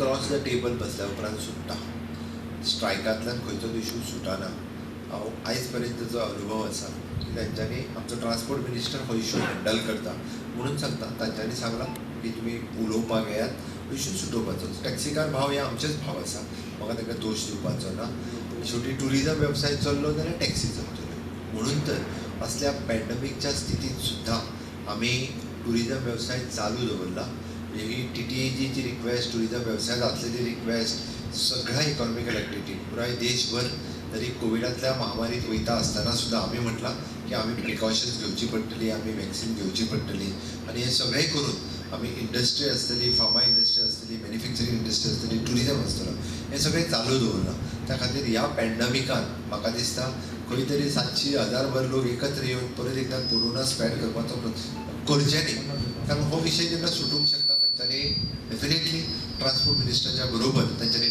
Across the table बसल्या उपरांत सुट्टा. स्ट्रायकांतल्यान खंयचोच इशू सुटना. हांव आयज पर्यंतचो अनुभव आसा की तांच्यांनी, आमचो ट्रान्सपोर्ट मिनिस्टर हो इशू हँडल करता म्हणून सांगता, तांच्यांनी सांगलां की तुमी उलोवपाक येयात, इशू सुटोवपाचो. टॅक्सीकार भाव हे आमचेच भाव आसा, म्हाका तांकां दोश दिवपाचो ना. शेवटी ट्युरिजम वेवसाय चल्लो जाल्यार टॅक्सी चलतल्यो. म्हणून तर असल्या पॅन्डमिकच्या स्थितींत सुद्दां आमी ट्युरिजम वेवसाय चालू दवरला. म्हणजे ही टीटीएजीची रिक्वेस्ट, ट्युरिजम वेवसाय जातलेली रिक्वेस्ट, सगळ्या इकॉनॉमिकल एक्टिविटी पुराय देशभर तरी कोविडांतल्या महामारीत वयता आसतना सुद्दां आमी म्हटलां की आमी प्रिकॉशन्स घेवची पडटली, आमी वॅक्सिन घेवची पडटली आनी हें सगळें करून आमी इंडस्ट्री आसतली, फार्मा इंडस्ट्री आसतली, मॅन्युफॅक्चरींग इंडस्ट्री आसतली, ट्युरिजम आसतलो, हें सगळें चालू दवरलां. त्या खातीर ह्या पॅन्डमिकान म्हाका दिसता खंय तरी 700 1000 लोक एकत्र येवन परत एकदां कोरोना स्प्रेड करपाचो करचें न्ही, कारण हो विशय जेन्ना सुटूंक शकता तांच्यांनी डेफिनेटली ट्रान्सपोर्ट मिनिस्टराच्या बरोबर तांच्यांनी